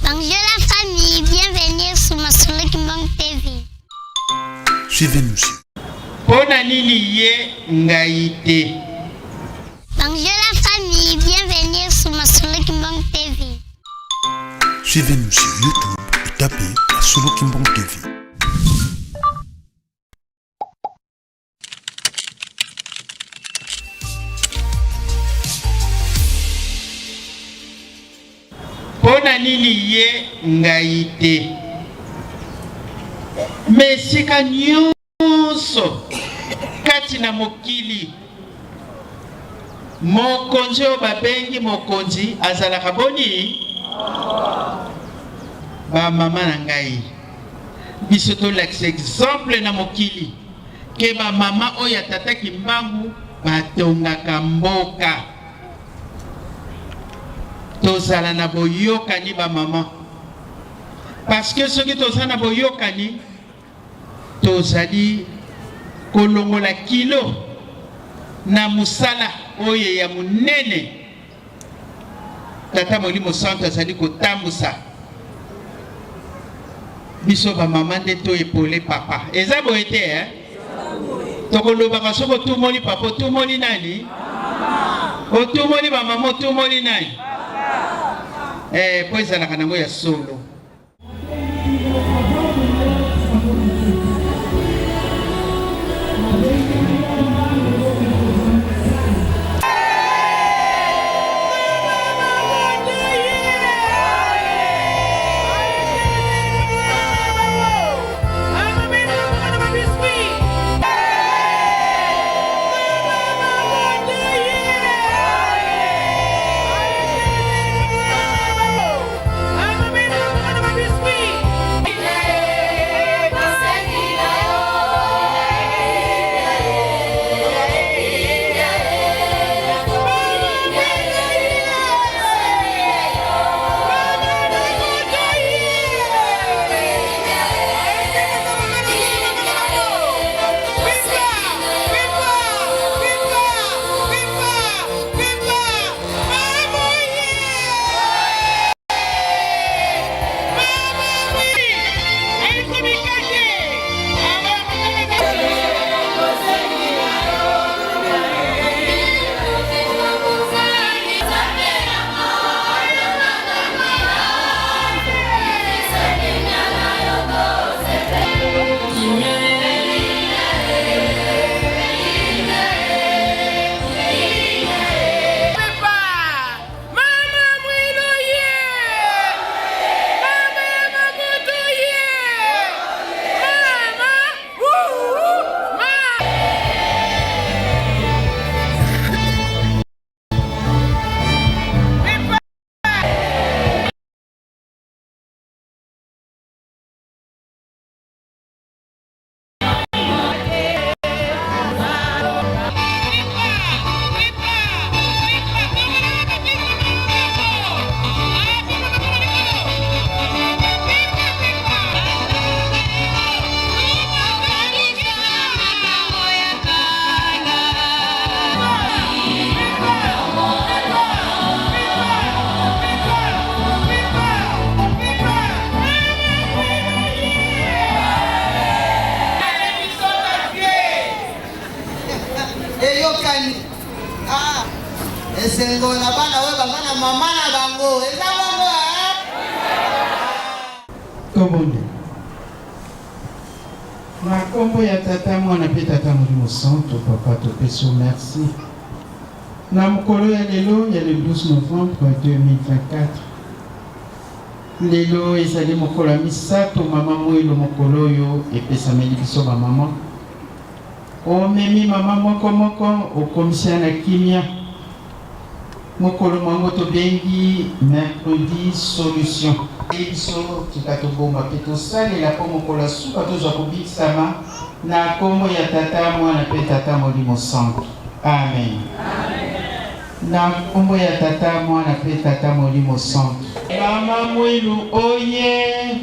Bonjour la famille, bienvenue sur Masolo Kimbangu TV. Suivez-nous sur Mpo na nini ye ngai te? Bonjour la famille, bienvenue sur Masolo Kimbangu TV. Suivez-nous sur YouTube et tapez Masolo Kimbangu TV. Mpo na nini ye ngai te? Me esika nyonso kati na mokili, mokonzi oyo babengi mokonzi azalaka boni? Bamama na ngai, biso tolakisa exemple na mokili ke bamama oyo ya tata Kimbangu batongaka mboka. Tozala na boyokani ba mama, parce que soki toza na boyokani tozali kolongola kilo na mosala oyo ya monene Tata Molimo Santu azali kotambusa biso ba mama nde to epole papa. Eza boye te eh? Tokolobaka soki otumoli papa otumoli nani? Otumoli ba mama otumoli nani? Eh, po ezalaka nango ya solo. Eyokani. Ah, esengo na bana oyo baza na mama na bango eza bongo eh? Tobonde na nkombo ya Tata, Mwana mpe Tata Molimo Santo. Papa, topesi yo merci na mokolo ya lelo ya le 12 novembre 2024. Lelo ezali mokolo ya misato, mama Mwelo, mokolo oyo epesameli biso bamama. Omemi mama moko moko, okomisi ya na kimia. Mokolo mwango tobengi mercredi solution. Biso tika tobomba mpe tosalela mpo mokolo ya suka tozwa kobikisama na nkombo ya Tata, Mwana mpe Tata Molimo Santu. Amen. Na nkombo ya Tata, Mwana mpe Tata Molimo Santu. Mama Mwilu oye!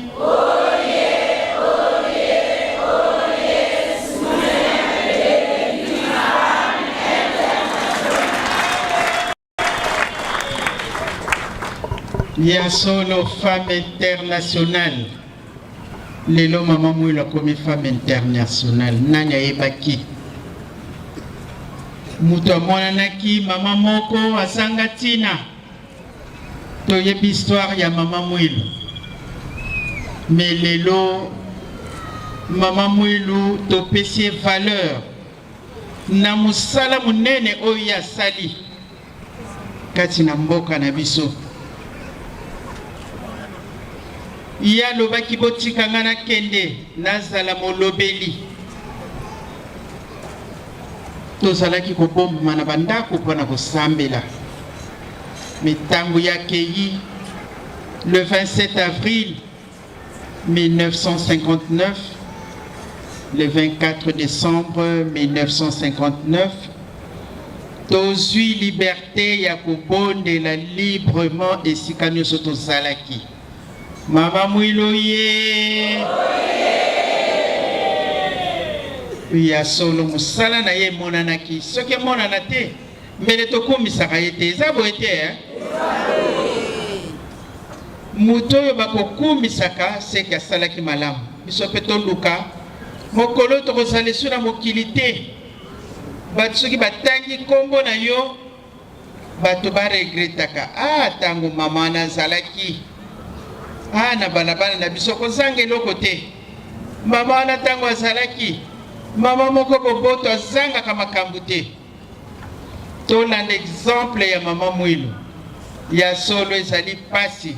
Ya solo femme internationale. Lelo mama Mwilu akomi femme internationale. Nani ayebaki? Moto amonanaki mama moko azanga ntina. Toyebi histoire ya mama Mwilu. Mais lelo mama Mwilu topesi ye valeur na mosala monene oyo ye asali kati na mboka na biso. Ye alobaki botika nga nakende nazala molobeli. Tozalaki kobombama na bandako mpo na kosambela. Me ntango ye akei le 27 avril 1959, le 24 décembre 1959, tozwi liberte ya kobondela librement esika nyonso tozalaki. Mama Mwilu ye ya solo mosala na ye emonanaki. Soki emonana te, mbele tokumisaka ye te. Eza boye te eh? Moto oyo bakokumisaka seke asalaki malamu. Biso mpe toluka mokolo tokozala esu na mokili te, bato soki batangi nkombo na yo bato baregretaka, ah, ntango mama wana azalaki ah, na balabala na biso kozanga eloko te. Mama wana ntango azalaki mama moko boboto, azangaka makambo te. Tolanda exemple ya mama Mwilu. Ya solo ezali pasi,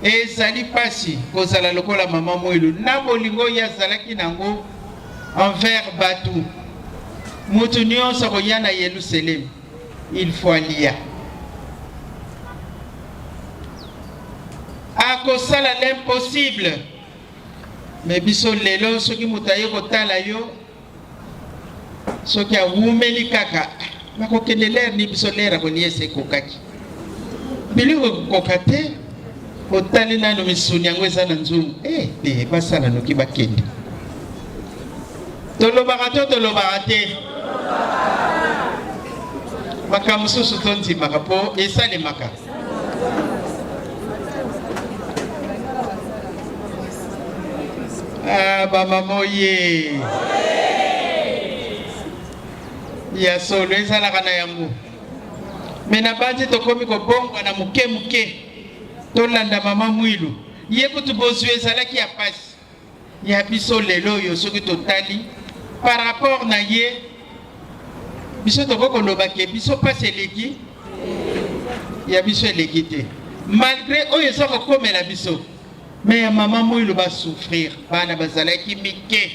ezali pasi kozala lokola mama Mwilu na bolingo ye azalaki nango envers batu. Mutu nyonso akoya na Yelusalemi il faut alia, akosala l'impossible. Mais biso lelo soki moto aye kotala yo soki awumeli kaka bakokende lere ni biso lere akolia esi ekokaki biloko ekokoka te otali nano misuni yango eza na nzungu eh, te basala noki bakende tolobaka to tolobaka te makambo mosusu tondimaka mpo esalemaka Ah, bamama oye ya solo ezalaka na yango me nabanzi tokomi kobongwana moke moke. Tolanda mama Mwilu, ye kutu bozwi ezalaki ya pasi ya biso lelo oyo soki totali par rapport na ye biso tokoki koloba ke biso pasi eleki ya biso eleki te malgre oyo eza kokomela biso. Mais ya mama Mwilu ba souffrir, bana bazalaki mike,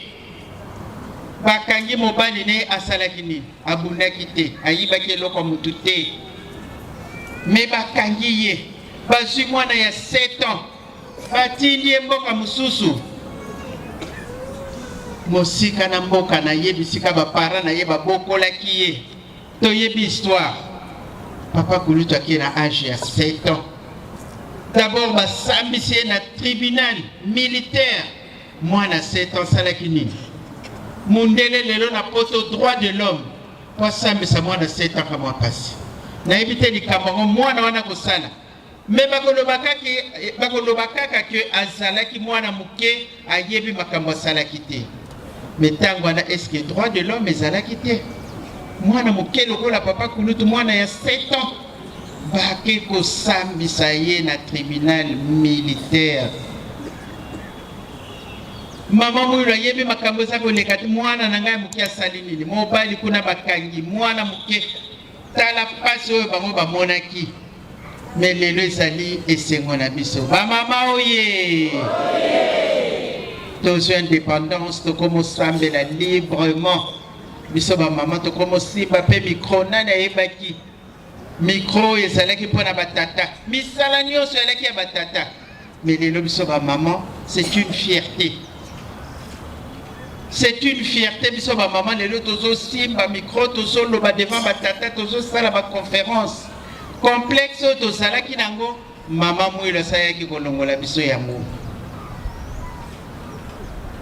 bakangi mobali ne asalaki nini? Abundaki te, ayibaki eloko ya mutu te, mais bakangi ye, bazwi mwana ya 7 ans batindi ye mboka mosusu mosika na mboka na ye, bisika ba parents na ye babokolaki ye. Toyebi histoire. Papa Kulutu ake na age ya 7 ans. D'abord basambisi ye na tribunal militaire. Mwana 7 ans asalaki nini? Mundele lelo na poto droit de l'homme po asambisa mwana 7 ans kamwa pasi. Nayebi te likambo yango mwana wana kosala. Mais bakoloba kaka que azalaki mwana moke ayebi makambo asalaki te. Mais tango wana est ce que droit de l'homme ezalaki te? Mwana moke lokola papa Kulutu, mwana ya 7 ans bake kosambisa ye na tribunal militaire. Mama Mwilu ayebi makambo eza koleka te. Mwana na ngai moke asali nini? Mobali kuna bakangi mwana moke. Tala pasi oyo bango bamonaki, me lelo ezali esengo na biso. Bamama oye! Tozwi independance, tokomosambela librement. Biso bamama tokomosimba mpe micro. Nani ayebaki micro oyo ezalaki mpo na batata? Misala nyonso ezalaki ya batata, me lelo biso bamama, c'est une fierté. C'est une fierté biso ba maman lelo tozo simba micro, tozo loba devant ba tata, tozo sala ba conférence. Complexe oyo tozalaki nango, mama Mwilu asalaki kolongola biso yango.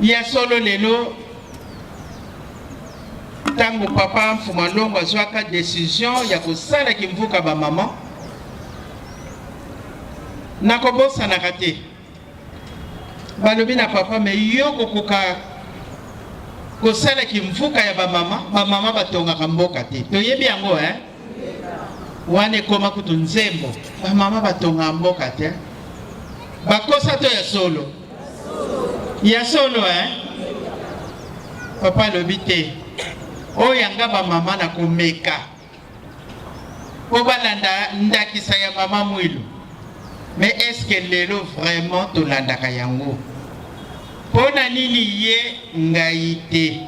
Ya solo lelo ntango papa Mfuma Longo azwaka decision ya kosala kimvuka ba maman, Nakobosanaka te. Balobi na papa me yo kokoka kosala kimvuka ya bamama, bamama batongaka mboka te. Toyebi yango eh? Wana ekoma kutu nzembo, bamama batongaka mboka te. Bakosa to ya solo? Ya solo eh? Papa alobi te, oyo yanga bamama na komeka mpo balanda ndakisa ya mama Mwilu. Mais est-ce que lelo vraiment tolandaka yango? Mpo na nini ye ngai te?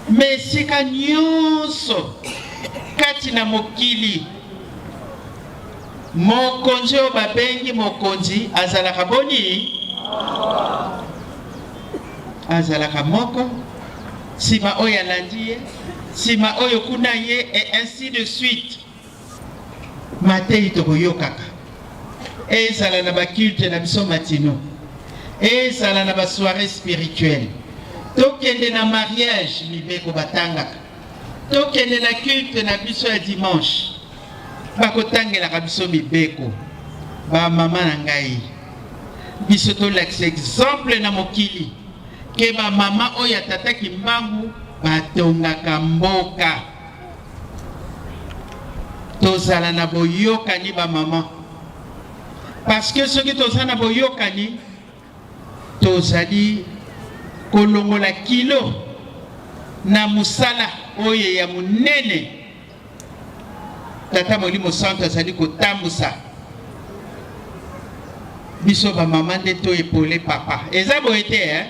Mais esika nyonso kati na mokili, mokonzi oyo babengi mokonzi azalaka boni? Azalaka moko, sima oyo alandi ye, sima oyo kuna ye, et ainsi de suite. Mateyi tokoyokaka, ezala na ba culte na biso matinaux, ezala na ba soiree spirituelle, tokende na mariage mibeko batangaka, tokende na culte na biso ya dimanche bakotangelaka biso mibeko. Ba mama na ngai, biso tolakisa exemple na mokili ke ba mama oyo ya tata Kimbangu batongaka mboka. Tozala na boyokani ba mama, parce que soki toza na boyokani tozali kolongola kilo na mosala oyo ya monene Tata Molimo Santu azali kotambusa biso. Ba mama nde to epole papa, eza boye te eh?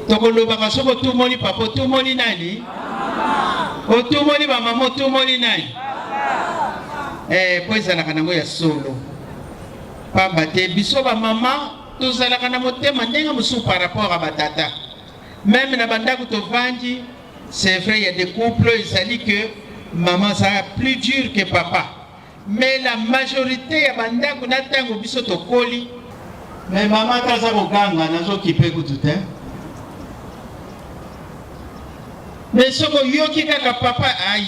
Tokolobaka soki otumoli papa, otumoli nani? Otumoli bamama, otumoli nani? Eh, po ezalaka nango ya solo, pamba te biso bamama tozalaka na motema ndenge mosusu par rapport a batata. Meme na bandako tovandi, c'est vrai, il y a des couples ezali que maman aza plus dur que papa, mais la majorité ya bandako na ntango biso tokoli, mais mama ata aza koganga, nazokipe kutu te. Mais soki oyoki kaka papa ai,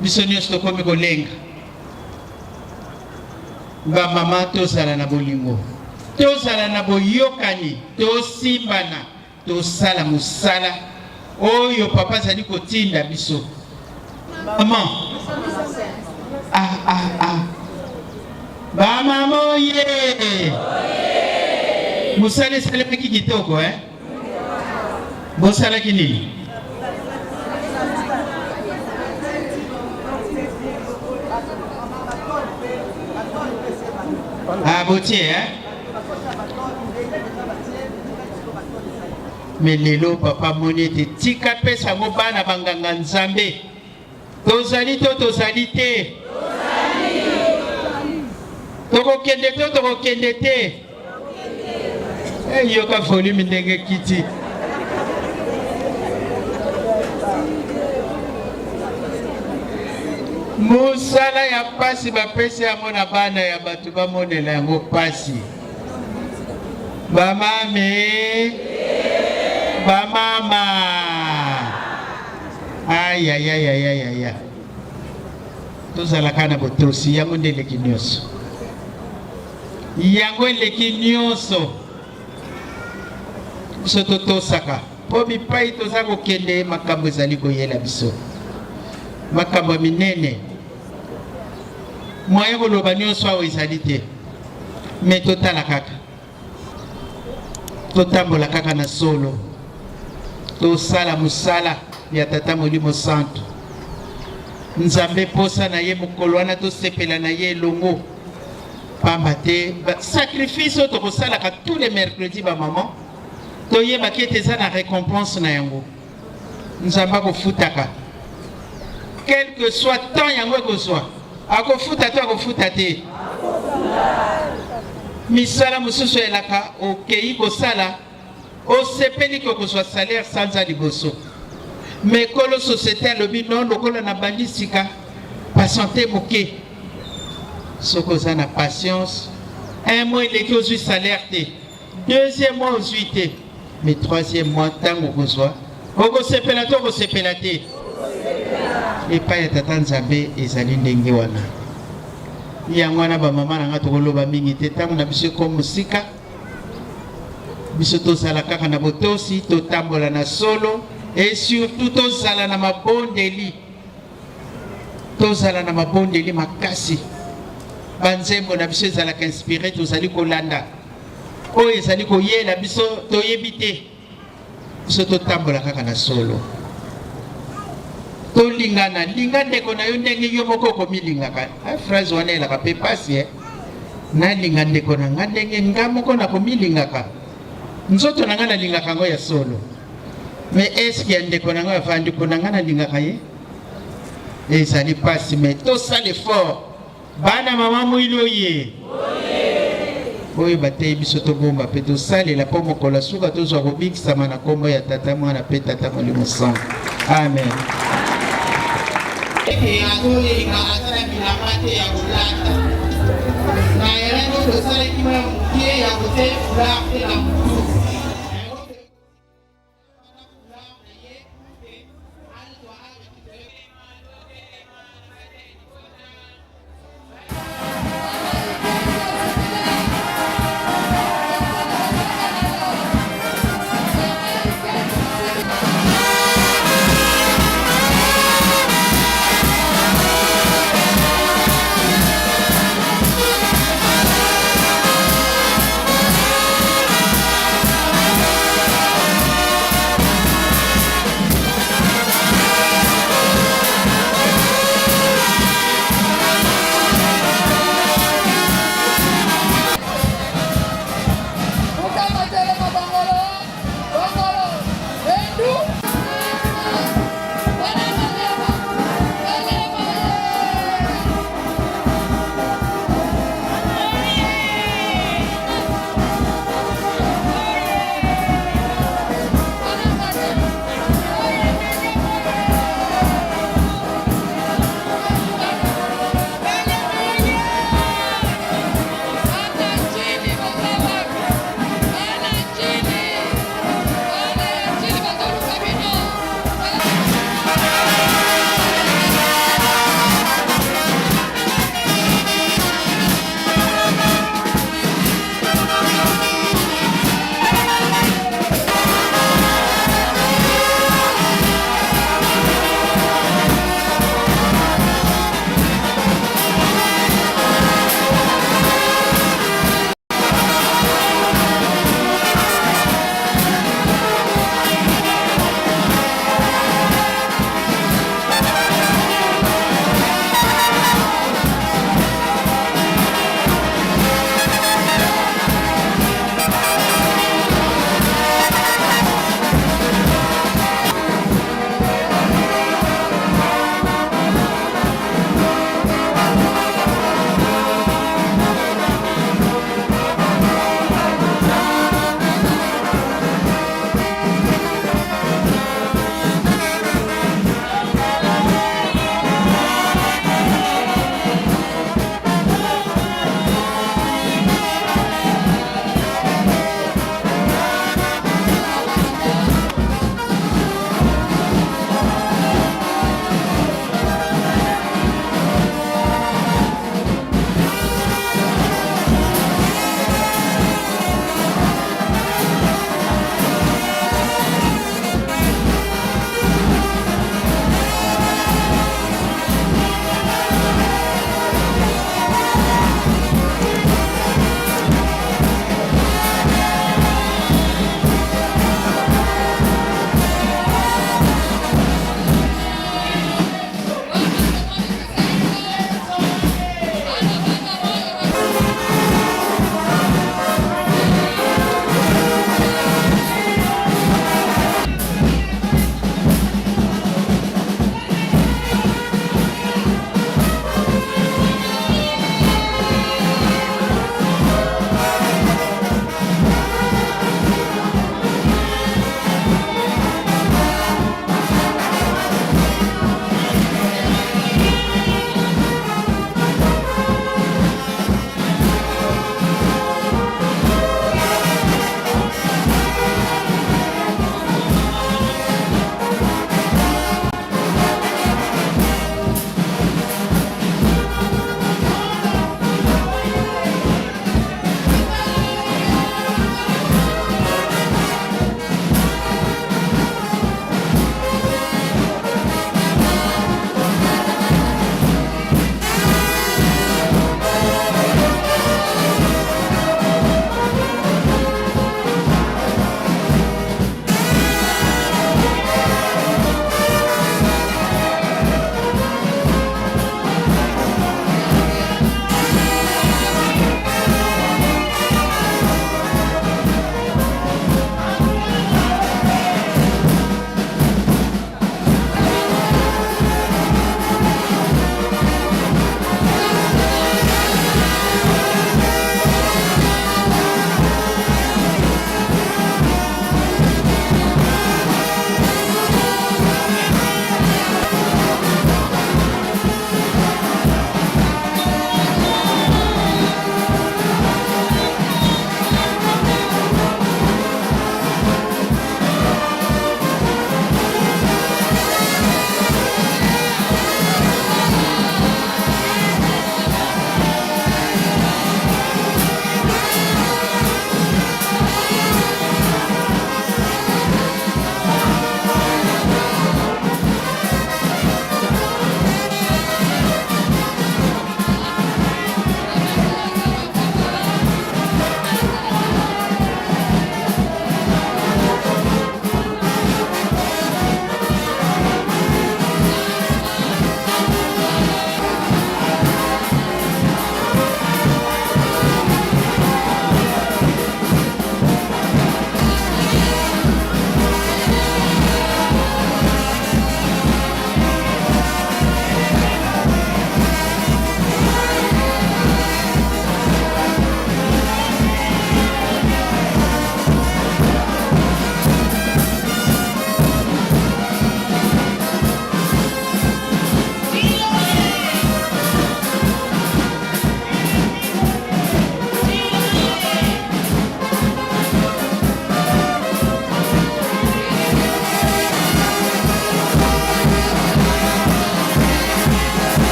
biso nyonso tokomi kolenga. Bamama, tozala na bolingo, tozala na boyokani, tosimbana, tosala mosala oyo papa azali kotinda biso. Mama, ah, ah, ah. Bamama oye, mosala esalemaki kitoko eh? Bosalaki nini? Ah, botie eh? Me lelo papa amoni ete tika pesa yango bana banganga Nzambe. Tozali to tozali te? Tokokende to tokokende te? Hey, yoka volume ndenge kiti. Mosala ya pasi bapesi yango na bana ya bato bamonela yango pasi. Bamame, bamama, ayayayayaya, tozalaka na botosi, yango nde eleki nyonso, yango eleki nyonso. Biso totosaka mpo bipai toza kokende, makambo ezali koyela biso, makambo ya minene. Moyen koloba nyonso awa ezali te, me totala kaka, totambola kaka na solo, tosala mosala ya Tata Molimo Santu Nzambe. Posa na ye mokolo wana tosepela na ye elongo, pamba te sacrifice oyo tokosalaka tous les mercredis, bamama, toyebaki ete eza na récompense na yango. Nzambe akofutaka, quel que soit temps yango ekozwa, akofuta to akofuta te. Misala mosusu elaka, okei kosala, osepeli ke okozwa salaire sanza liboso, mais kolo société alobi non, lokola na bandi sika, patiente moke. Soki oza na patience, un mois eleki, ozwi salaire te, deuxième mois ozwi te, mais troisième mois ntango okozwa, okosepela to okosepela te? Epai ya Tata Nzambe ezali ndenge wana. Yango wana bamama na ngai, tokoloba mingi te, ntango na biso ekomi mosika. Biso tozala kaka na botosi, totambola na solo et surtout tozala na mabondeli, tozala na mabondeli makasi. Banzembo na biso ezalaka inspiré, tozali kolanda oyo ezali koyela biso, toyebi te. Biso totambola kaka na solo, tolingana. Linga ndeko na yo ndenge yo moko okomilingaka. Phrase wana elaka mpe pasi, eh? Nalinga ndeko na nga ndenge nga moko nakomilingaka. Nzoto na nga nalingaka yango ya solo, mais eske ya ndeko na nga avandi kuna, nga nalingaka ye? Ezali pasi, mais tosala effort. Bana mama Mwili oye oyo bateyi biso, tobomba mpe tosalela, mpo mokolo ya suka tozwa kobikisama. Na nkombo ya Tata, Mwana mpe Tata Molimo Santo, amen. Ete azolenga, aza na bilamba te ya kolata. Na yango tosalaki mwa moke ya kotia foulard te na motu.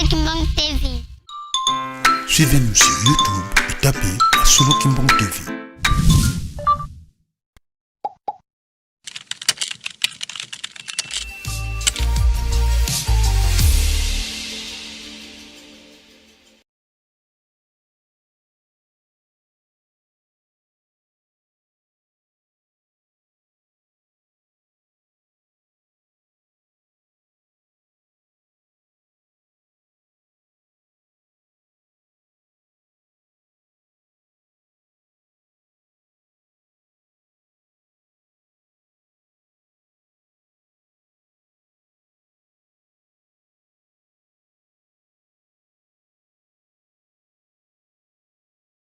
Kimbangu TV. Suivez-nous sur YouTube et tapez Masolo Kimbangu TV.